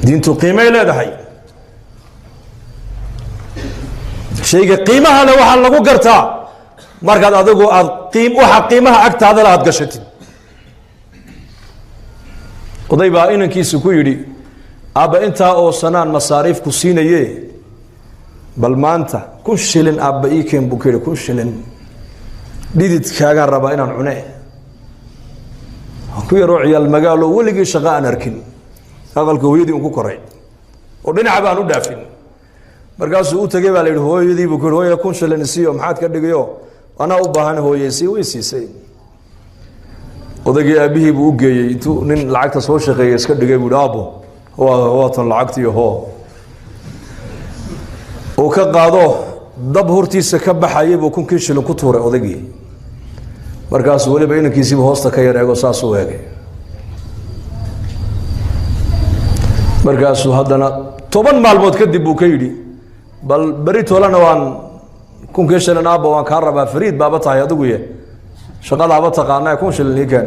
Diintu qiimay leedahay. Shayga qiimaha le waxaa lagu gartaa markaad adigu aad waxa qiimaha agtaadala aada gashatid. Oday baa inankiisa ku yidhi, aabba, intaa oo sanaan masaariif ku siinaye, bal maanta 1000 shilin aabba ii keen, buu ka yidhi. 1000 shilin dhididkaagaan rabaa inaan cune. Ku yaroo ciyaal magaalo, weligii shaqo aan arkin, aqalka hooyadii un ku koray oo dhinacba aan u dhaafin. Markaasuu u tegey, baa la yidhi, hooyadii buu ku yidhi, hooya, 1000 shilin isiiyo, maxaad ka dhigayo, anaa u baahan hooyeysii. Way siisay. Odaygii aabbihii buu u geeyey. Intuu nin lacagta soo shaqeeyey iska dhigay buu yihi, aabbo, waatan lacagtiiyo hoo. Uu ka qaado, dab hortiisa ka baxayay buu kunkii shilin ku tuuray odaygii. Markaasuu weliba inankiisiiba hoosta ka yar eego, saasuu eegay. Markaasuu haddana 10 maalmood kadib buu ka yidhi, bal beri tolana waan kunkii shilin, aabba, waan kaa rabaa, fariid baaba tahay adigu ye, shaqadaaba taqaana, 1000 shilin ii keen.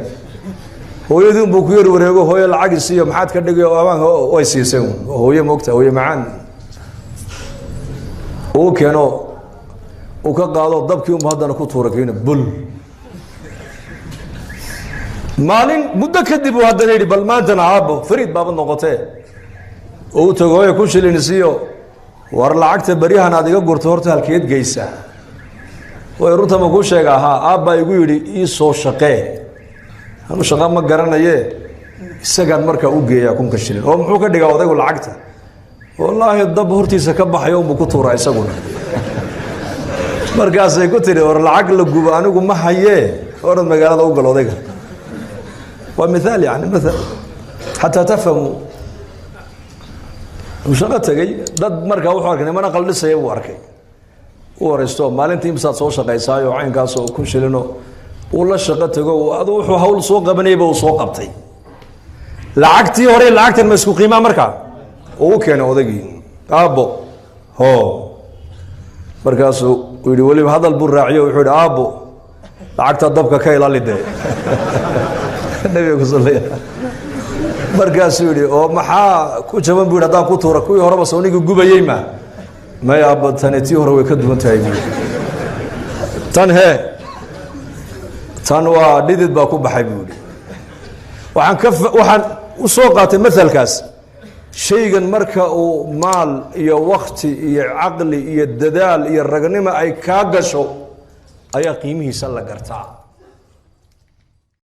Hooyadii unbuu ku yar wareego, hooyo, lacag isiiyo, maxaad ka dhigay amaanka. Way siisay. Hooye moogta, hooye macaan. Uu keeno, uu ka qaado, dabkii unbu haddana ku tuura kiina bul. Maalin muddo kadib uu haddana yidhi, bal maantana aabbo, fariid baaba noqotee. Oo u tago, hooya, 1000 shilin isiiyo. War, lacagta beryahan aad iga gurto horta halkeed geysaa? Way runta ma kuu sheega? Haa, aabbaa igu yidhi ii soo shaqee, anu shaqa ma garanaye, isagaan markaa u geeyaa kunka shilin. Oo muxuu ka dhigaa odaygu lacagta? Wallaahi dab hortiisa ka baxayo unbuu ku tuuraa isaguna. Markaasay ku tidhi, war lacag la gubo anigu ma hayee, orad magaalada u gal odayga. Waa mithaal, yani mathal xataa tafhamu. Uu shaqo tegey dad, markaa wuxuu arkay niman aqal dhisaya buu arkay. U horeysto, maalintii imsaad soo shaqaysaayo? Caynkaasoo 1000 shilino. Uu la shaqo tego, adu wuxuu hawl soo qabanayba uu soo qabtay. Lacagtii hore lacagtan ma isku qiimaa? Markaa uu u keenay odaygii, aabbo, ho. Markaasuu uu yihi, weliba hadal buu raaciyo, wuxuu yihi, aabbo, lacagta dabka ka ilaali dee, nabiga ku sallaya. Markaasuu yihi, oo maxaa ku jaban, bu yidhi, haddaan ku tuura? Kuwii horeba sawnigii gubayey ma may aabbo, tani tii hore way ka duwan tahay, bu tan hee, tan waa dhidid baa ku baxay, buu yihi. Waxaan ka waxaan u soo qaatay mahalkaas, shaygan marka uu maal iyo wakti iyo caqli iyo dadaal iyo ragnimo ay kaa gasho ayaa qiimihiisa la gartaa.